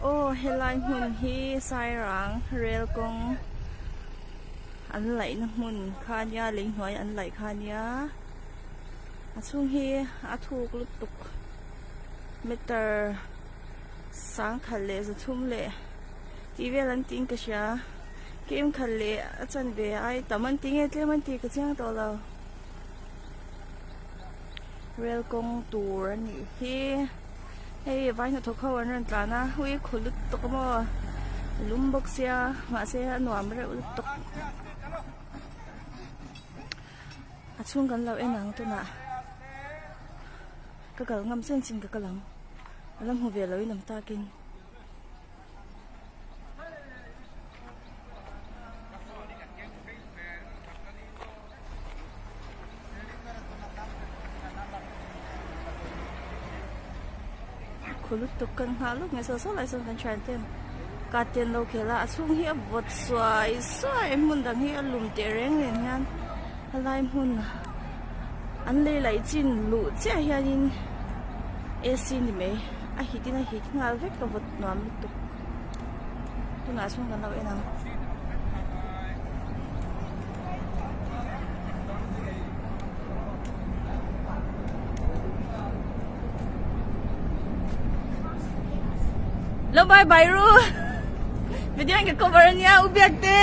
Aw helai hmun hi Sairang rel kawng an laihna hmun kha a nia lei hnuai an laih kha a nia a chhung hi a thuk lutuk meter sangkhat leh zathum leh tih vel an tiin ka hria kem khat leh a chanve ai tam an ti nge tlem an tih ka chiang tawh lo. Rel kawng tur a nih hi hei vai hnathawk ho an rawn tlan a ui khaw lutuk a maw lum bawk sia mahse a nuam reuh lutuk a chhung kan lo en ang tunah ka kal ngam chen chin ka kal ang a la hmu ve lo in awm takin. Khu lutuk kan nghah lawk mai saw saw lai sawn kan thian ten kat te an lo khel a a chhung hi a vawt suai suai hmun dang hi a lum teh reng nen hian helai hmun an lei laih chin luh chiah hianin A_C ni mai a hit in a hit nghal vek a vawt nuam lutuk tunah chhung kan lo en ang. Lo bye bye ru. Video in ka cover ania u biak te.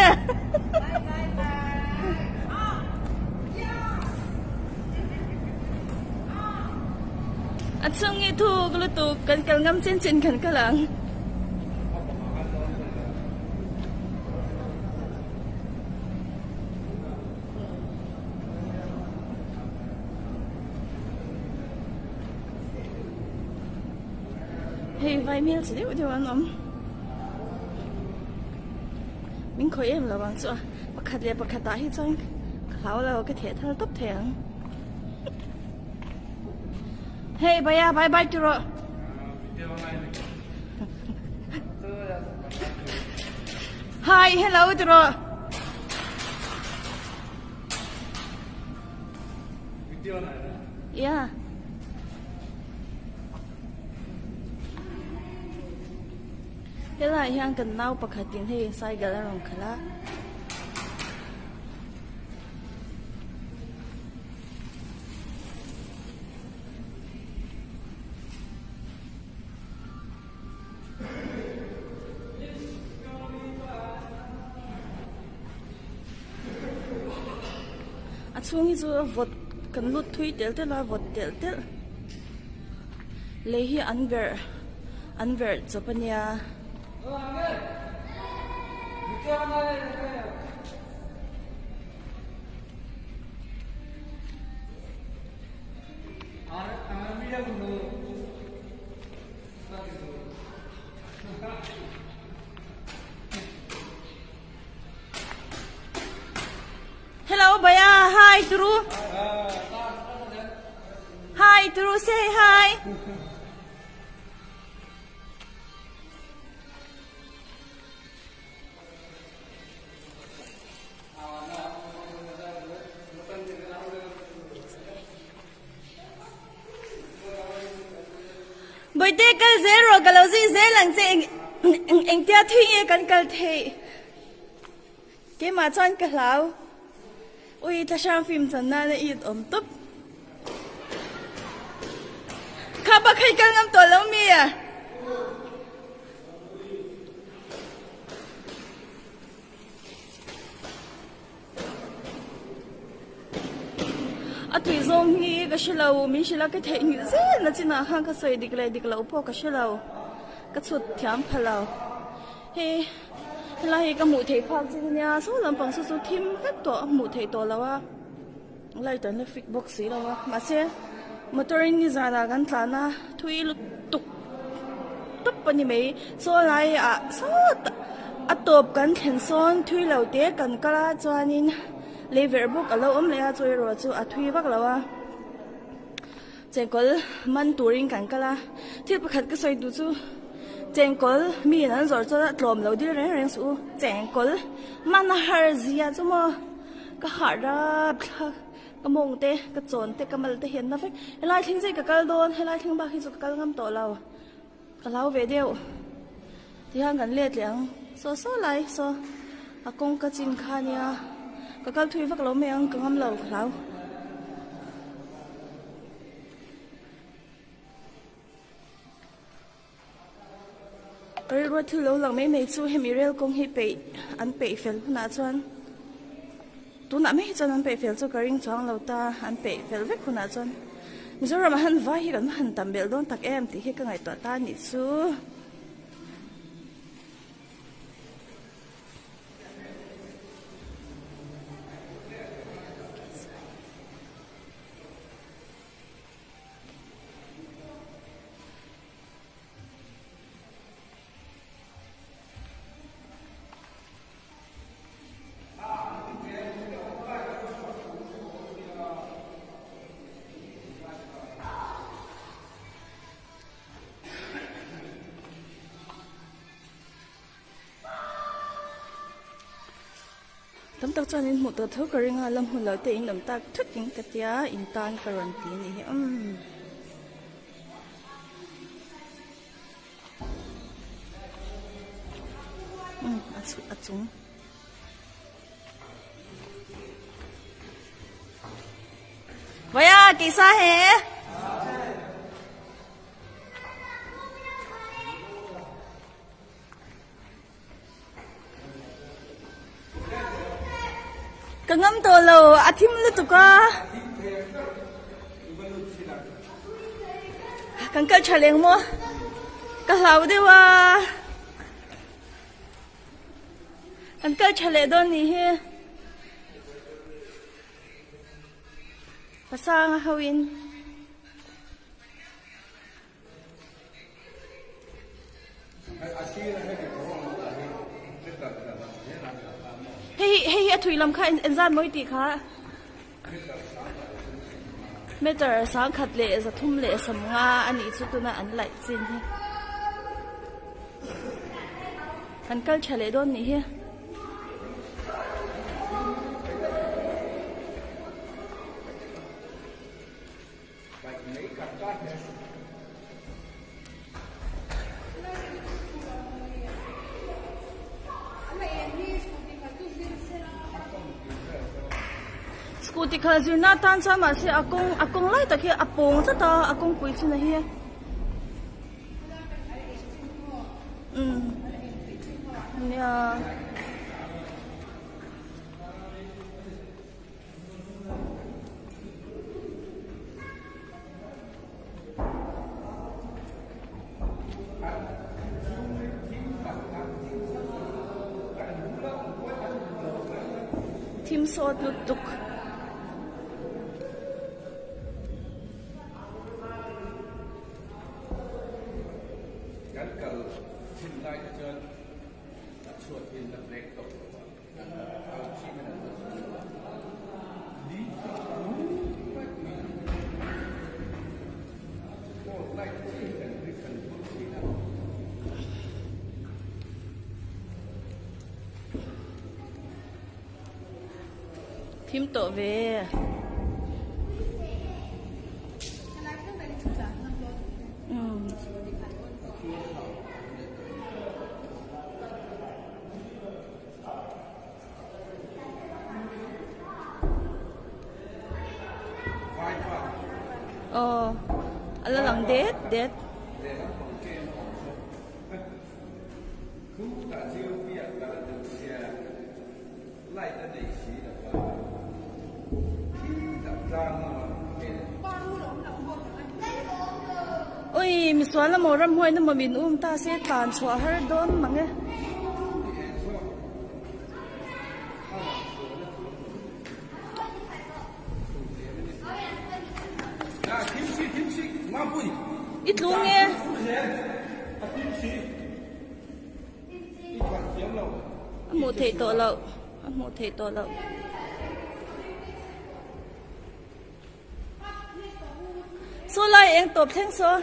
A chung i thuk lutuk kan kal ngam chin chin kan kal ang. Hei vai hmel chi deuh deuh an awm. Min khawih em lo ang chu a. Pakhat leh pakhat ah hi chuan ka hlau lo ka theh thal tawp thei ang. Hei bhaiya bye bye ti rawh. Hi hello ti rawh. Yeah. Helai hian kan nau pakhatin hei cycle a rawn khalh a. A chhung hi chu a vawt kan lut thui telh telh a vawt telh telh lei hi an verh an verh chawp a nia. Hello bhaiya hi turu hi turu say hi Bawihte kal zel rawh ka lo zui zel ang che eng engtia thui nge kan kal theih keimah chuan ka hlau ui thlahrang film chan nana it awm tawp kha bak hei kal ngam tawh lo mi a. A tui zawng hi ka hre lo, min hrilh a ka theihnghilh zel na chinah khan ka sawi dik leh dik loh pawh ka hre lo, ka chhut thiam pha lo. Hei helai hi ka hmuh theih phak chin ania saw lampang saw chu thim vek tawh a hmuh theih tawh lo a, light an la fik bawk si lo a, mahse motor in nizanah kan tlan a thui lutuk tawp a ni mai, saw laiah sawtah a tawp kan thlen sawn thui lo te kan kal a chuanin. Lei verh bawk a lo awm leh a, chu erawh chu a thui vak lo a, chengkawl man turin kan kal a, thil pakhat ka sawi duh chu chengkawl miin an zawrh chuan a tlawm lo dil reng reng suh u, chengkawl man a har zia chu maw ka harh rap thlak ka mawng te ka chawn te ka mal te hian na vek, helai thleng zai ka kal dawn helai thleng bak hi chu ka kal ngam tawh lo ka hlau ve deuh. Tihian kan let leh ang saw saw lai saw a kawngka chin kha nia ka kal thui vak lo mai ang ka ngam lo ka hlau. Ka rilru thil lo lang mai mai chu hemi rel kawng hi peih an peih fel hunah chuan tunah mai hi chuan an peih fel chu ka ring chuang lo ta an peih fel vek hunah chuan Mizoram ah hian vai hi kan va han tam belh dawn tak em tih hi ka ngaihtuah ta a nih chu. Tam tak chuan in hmuh tawh tho ka ring a la hmu lo te in awm tak thut in ka tia in tan ka rawn ti a nih hi umm. Umm a chhu a chung. Vaya kaisa hai. Ka ngam tawh lo a thim lutuk a. Kan kal tha leng maw? Ka hlau deuh a. Kan kal tha leh dawn nih hi. Pasanga ho in. Hei hei hi a thui lam kha engzat mawi tih kha meter sangkhat leh zathum leh sawmnga a nih chu tuna an laih chin hi an kal tha leh dawn nih hi. Scooty kha zirna atan chuan mahse a kawng a kawng lai tak hi a pawng tlat a a kawngpui chhunah hi umm nia. Thim sawt lutuk. Kan kal thin lai kha chuan a chhuat hi an la break tawh lo a. Thim tawh ve. Umm. Aw a la lang det det. Ui misual emaw ramhuai emaw min um ta se tlan chhuah har dawn mang e. I tlung nge? A hmuh theih tawh loh a hmuh theih tawh loh. Saw lai eng tawp thleng saw.